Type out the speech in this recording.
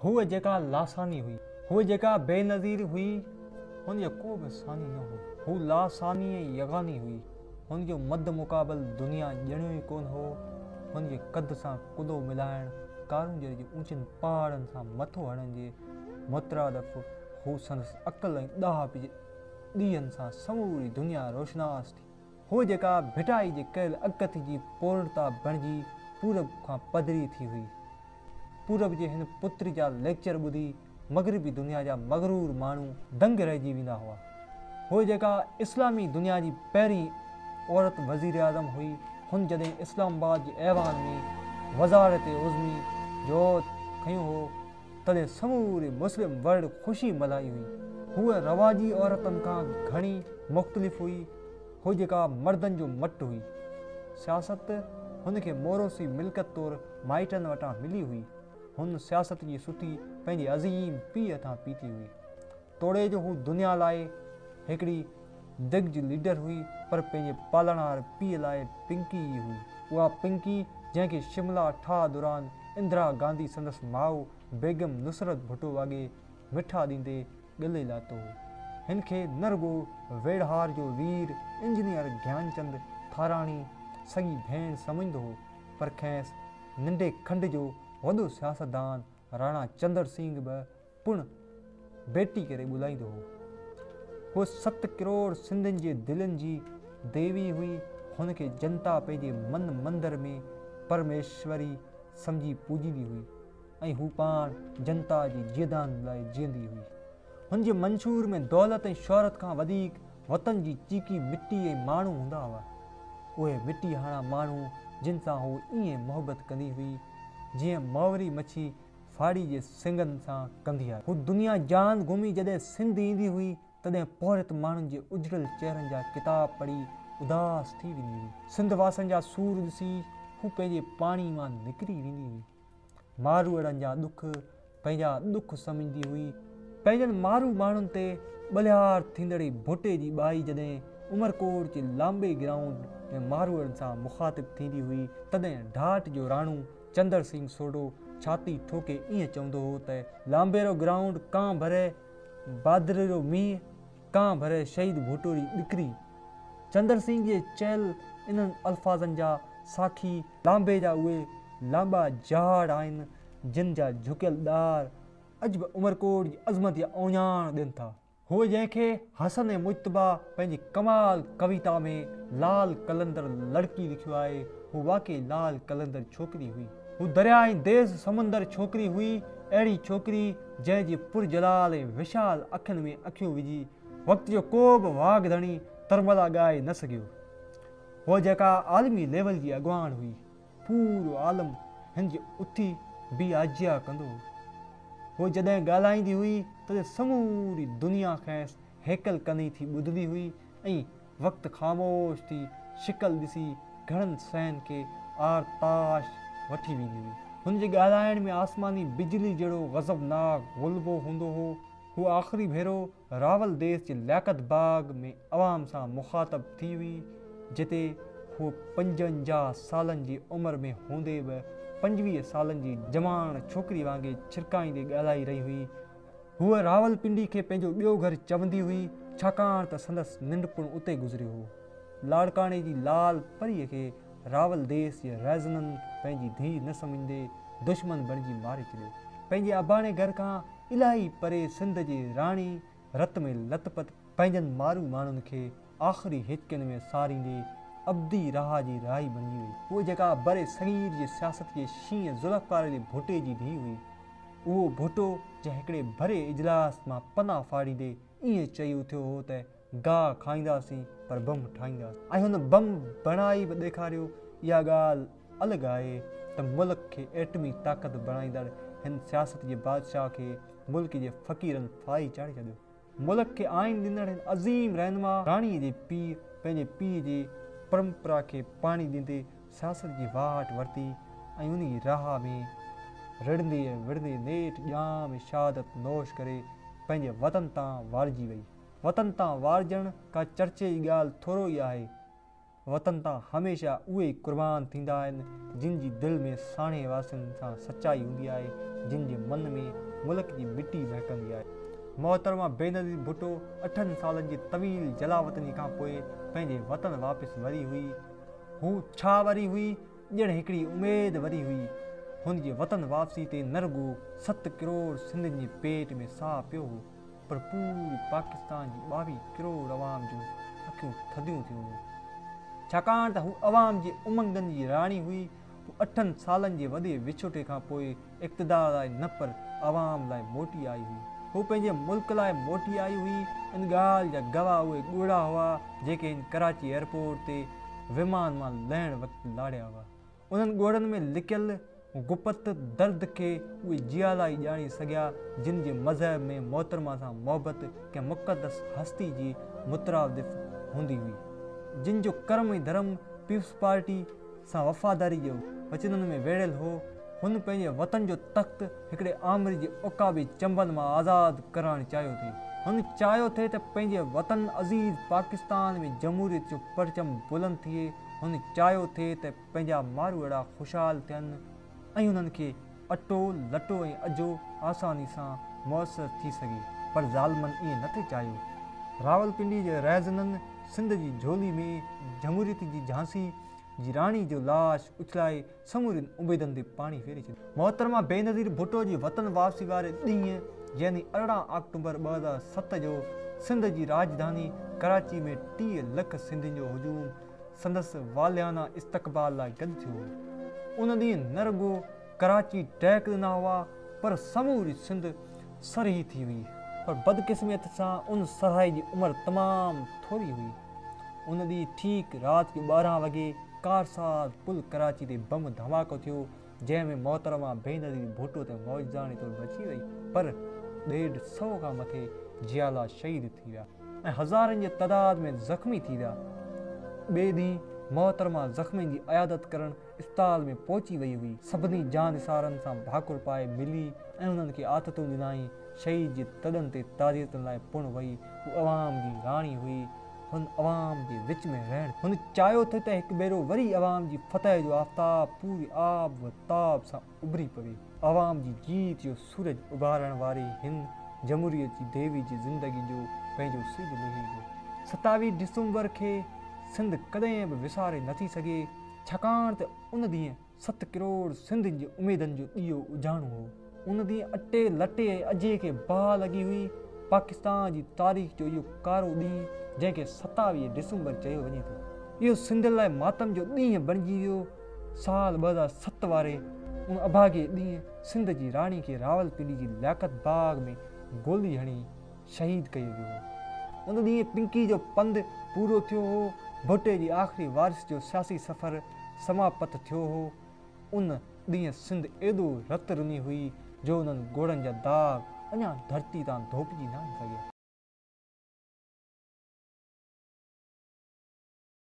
هوء جيڪا لاثاني هئي. هوء جيڪا بينظير هئي، هن جو ڪو به ثاني نه هو. هوء لاثاني ۽ يگاني هئي. هن جو مد مقابل دنيا ڄڻيو ئي ڪونه هو. هن جي قد سان ڪلهو ملائڻ، ڪارونجهر جي اوچن پهاڙن سان مٿو هڻڻ جي مترادف هو. سندس عقل ۽ ڏاهپ جي ڏيئن سان سموري دنيا روشناس ٿي. هوء جيڪا ڀٽائي جي ڪيل اڳڪٿي جي پورڻتا بڻجي پورب کان پڌري ٿي هئي. پورب جي هن پتري جا ليڪچر ٻڌي مغربي دنيا جا مغرور ماڻهو دنگ رهجي ويندا هئا. هوء جيڪا اسلامي دنيا جي پهرين عورت وزيراعظم هئي، هن جڏهن اسلام آباد جي ايوان ۾ وزارت عظمي جو عهدو کنيو هو، تڏهن سموري مسلم ورلڊ خوشي ملهائي هئي. هوء رواجي عورتن کان گهڻي مختلف هئي. هوء جيڪا مردن جو مٽ هئي. سياست هن کي موروثي ملڪيت طور مائٽن وٽان ملي هئي. هن سياست جي ستي پنهنجي عظيم پيء هٿان پيتي هئي. توڙي جو هو دنيا لاء هڪڙي دگج ليڊر هئي پر پنهنجي پالڻهار پيء لاء پنڪي ئي هئي. اها پنڪي جنهن کي شملا ٺاهه دوران اندرا گانڌي سندس ماء بيگم نصرت ڀٽو وانگي مٺا ڏيندي ڳلي لاتو هو. هن کي نه رڳو ويڙهار جو وير انجنيئر گيانچند ٿاراڻي سڳي ڀيڻ سمجهندو هو پر کيس ننڍي کنڊ جو وڏو سياستدان راڻا چندر سنگهه به پڻ بيٽي ڪري ٻولائيندو هو. هوء ست ڪروڙ سنڌين جي دلين جي ديوي هئي. هن کي جنتا پنهنجي من مندر ۾ پرميشوري سمجهي پوڄيندي هئي ۽ هوء پاڻ جنتا جي جيئدان لاء جيئندي هئي. هن جي منشور ۾ دولت ۽ شهرت کان وڌيڪ وطن جي چيڪي مٽي ۽ ماڻهو هوندا هئا. اهي مٽي هاڻا ماڻهو جن سان هوء ائين محبت ڪندي هئي، جيئن موري مڇي ڦاڙهي جي سنگن سان ڪندي آهي. هوء دنيا جهان گهمي جڏهن سنڌ ايندي هئي، تڏهن پورهيت ماڻهن جي اجڙيل چهرن جا ڪتاب پڙهي اداس ٿي ويندي هئي. سنڌ واسين جا سور ڏسي هوء پنهنجي پاڻي مان نڪري ويندي هئي. ماروئڙن جا ڏک پنهنجا ڏک سمجهندي هئي. پنهنجن مارو ماڻهن تي ٻلهيار ٿيندڙ ڀٽي جي ٻائي جڏهن عمرڪوٽ جي لانبي گرائونڊ ۾ ماروئڙن سان مخاطب ٿيندي هئي، تڏهن ڍاٽ جو راڻو چندر سنگهه سوڍو ڇاتي ٺوڪي ائين چوندو هو ته. لانبيرو گرائونڊ ڪان ڀري بادريرو مينهن، ڪان ڀري شهيد ڀٽو ري ٻڪري. چندر سنگهه جي چيل انهن الفاظن جا ساکي لانبي جا اهي لانٻا جهاڙ آهن، جن جا جهڪيل ڏار اڄ به عمرڪوٽ جي عظمت جا اهڃاڻ ڏين ٿا. هوء جنهن کي حسن مجتبيٰ پنهنجي ڪمال ڪويتا ۾ لال قلندر لڙڪي لکيو آهي، هوء واقعي لال قلندر ڇوڪري هئي. هوء درياء ۽ ديس سمندر ڇوڪري هئي، اهڙي ڇوڪري جنهن جي پرجلال ۽ وشال اکين ۾ اکيون وجهي وقت جو ڪو به واڳ ڌڻي ترملا ڳائي نه سگهيو. هوء جيڪا عالمي ليول جي اڳواڻ هئي. پورو عالم هن جي اٿي بي آجيا ڪندو هو. هوء جڏهن ڳالهائيندي هئي تڏهن سموري دنيا کانئس هيڪل ڪني ٿي ٻڌندي هئي ۽ وقت خاموش ٿي شڪل ڏسي گهڻن سهن کي آرتاش وٺي ويندي هئي. هن جي ڳالهائڻ ۾ آسماني بجلي جهڙو غضبناڪ غلبو هوندو هو. هوء آخري ڀيرو راول ديس جي لياقت باغ ۾ عوام سان مخاطب ٿي هئي، جتي هوء 55 سالن جي عمر ۾ هوندي به 25 سالن جي جواڻ ڇوڪري وانگي ڇرڪائيندي ڳالهائي رهي هئي. هوء راولپنڊي کي پنهنجو ٻيو گهر چوندي هئي، ڇاڪاڻ ته سندس ننڍپڻ اتي گذريو هو. لاڙڪاڻي جي لال پريء کي راول ديس جي رهزنن پنهنجي ڌيء نه سمجهندي دشمن بڻجي ماري ڇڏيو. پنهنجي اباڻي گهر کان الاهي پري سنڌ جي راڻي رت ۾ لت پت پنهنجن مارو ماڻهن کي آخري هچڪين ۾ ساريندي ابدي راهه جي راهي بڻجي وئي. هوء جيڪا برصغير جي سياست جي شينهن ذوالفقار علي ڀٽي جي ڌيء هئي. اهو ڀٽو جنهن هڪڙي ڀري اجلاس مان پنا ڦاڙيندي ائين چئي اٿيو هو ته گاهه کائينداسين پر بم ٺاهينداسين ۽ هن بم بڻائي به ڏيکاريو. اها ڳالهه الڳ آهي ته ملڪ کي ايٽمي طاقت بڻائيندڙ هن سياست جي بادشاهه کي ملڪ جي فقيرن ڦاهي چاڙهي ڇڏيو. ملڪ کي آئين ڏيندڙ هن عظيم رهنما راڻي جي پيء پنهنجي پيء جي پرمپرا کي پاڻي ڏيندي سياست جي واٽ ورتي ۽ انهي راهه ۾ رڙندي ۽ وڙهندي نيٺ ڄام شهادت نوش ڪري پنهنجي وطن تان وارجي وئي. وطن تان وارجڻ ڪا چرچي جي ڳالهه ٿورو ئي آهي. وطن تان هميشه اهي ئي قربان ٿيندا آهن، جن جي دل ۾ ساڻيهه واسين سان سچائي هوندي آهي، جن جي من ۾ ملڪ جي مٽي مهڪندي آهي. محترمه بينظير ڀٽو اٺن سالن جي طويل جلاوطني کان پوء پنهنجي وطن واپس وري هئي. هو ڇا وري هئي، ڄڻ هڪڙي اميد وري هئي. هن جي وطن واپسي تي نه رڳو 7 ڪروڙ سنڌين جي پيٽ ۾ ساهه پيو هو، پر پوري پاڪستان جي 22 ڪروڙ عوام جون اکيون ٿڌيون ٿيون هيون. ڇاڪاڻ ته هو عوام جي امنگن جي راڻي هئي. هو اٺن سالن جي وڏي وڇوٽي کان پوء اقتدار لاء نه پر عوام لاء موٽي آئي هئي. هو پنهنجي ملڪ لاء موٽي آئي هئي. ان ڳالهه جا گواهه اهي ڳوڙها هئا، جيڪي هن ڪراچي ايئرپورٽ تي ومان مان لهڻ وقت لاڙيا هئا. انهن ڳوڙهن ۾ لڪيل گپت درد کي اهي جيالا ئي ڄاڻي سگهيا، جن جي مذهب ۾ محترمه سان محبت ڪنهن مقدس هستي جي مترادف هوندي هئي، جن جو ڪرم ۽ ڌرم پيپلز پارٽي سان وفاداري جي وچنن ۾ ويڙهيل هو. هن پنهنجي وطن جو تخت هڪڙي آمر جي عقابي چنبن مان آزاد ڪرائڻ چاهيو ٿي. هن چاهيو ٿي ته پنهنجي وطن عزيز پاڪستان ۾ جمهوريت جو پرچم بلند ٿئي. هن چاهيو ٿي ته پنهنجا ماروئڙا خوشحال ٿين ۽ انهن کي اٽو، لٽو ۽ اجهو آساني سان ميسر ٿي سگهي. پر ظالمن ائين نه ٿي چاهيو. راولپنڊي جي رهزنن سنڌ جي جهولي ۾ جمهوريت جي جهانسي جي راڻي جو لاش اڇلائي سمورين اميدن تي پاڻي ڦيري ڇڏيو. محترمه بينظير ڀٽو جي وطن واپسي واري ڏينهن يعني 18 آڪٽوبر 2007 جو سنڌ جي راڄڌاني ڪراچي ۾ 30 لک سنڌين جو هجوم سندس والهانه استقبال لاء گڏ ٿيو هو. ان ڏينهن نه رڳو ڪراچي ٽهڪ ڏنا هئا پر سموري سنڌ سرهي ٿي هئي. پر بدقسمتيء سان ان سرهائي جي عمر تمام ٿوري هئي. ان ڏينهن ٺيڪ رات جو 12 وڳي ڪارساز پل ڪراچي تي بم ڌماڪو ٿيو، جنهن ۾ محترمه بينظير ڀٽو ته معجزاڻي طور بچي وئي پر 150 کان مٿي جيالا شهيد ٿي ويا ۽ هزارن جي تعداد ۾ زخمي ٿي ويا. ٻئي ڏينهن محترمه زخمين جي عيادت ڪرڻ اسپتال ۾ پهچي وئي هئي. سڀني جانثارن سان ڀاڪر پائي ملي ۽ انهن کي آٿتون ڏنائين. شهيد جي تڏن تي تعزيتن لاء پڻ وئي. هوء عوام جي راڻي هئي. هن عوام جي وچ ۾ رهڻ. هن چاهيو ٿي ته هڪ ڀيرو وري عوام جي فتح جو آفتاب پوري آب و تاب سان اڀري پوي. عوام جي جيت جو سورج اڀارڻ واري هن جمهوريت جي ديوي جي زندگي جو پنهنجو سج لهي ويو. 27 ڊسمبر کي سنڌ ڪڏهن به وساري نٿي سگهي، ڇاڪاڻ ته ان ڏينهن 7 ڪروڙ سنڌين جي اميدن جو ڏيئو اجهاڻو هو. ان ڏينهن اٽي، لٽي ۽ اجهي کي باهه لڳي هئي. پاڪستان جي تاريخ جو اهو ڪارو ڏينهن جنهن کي 27 ڊسمبر چيو وڃي ٿو. اهو سنڌين لاء ماتم جو ڏينهن بڻجي ويو. سال 2007 واري ان اڀاڳي ڏينهن سنڌ جي راڻي کي راولپنڊي جي لياقت باغ ۾ گولي هڻي شهيد ڪيو ويو هو. ان ڏينهن پنڪي جو پنڌ پورو ٿيو هو. ڀٽي جي آخري وارث جو سياسي سفر سماپت ٿيو هو. ان ڏينهن سنڌ ايڏو رت رني هئي جو انهن ڳوڙهن جا داغ اڃا ڌرتي تان ڌوپجي ناهن سگهيا.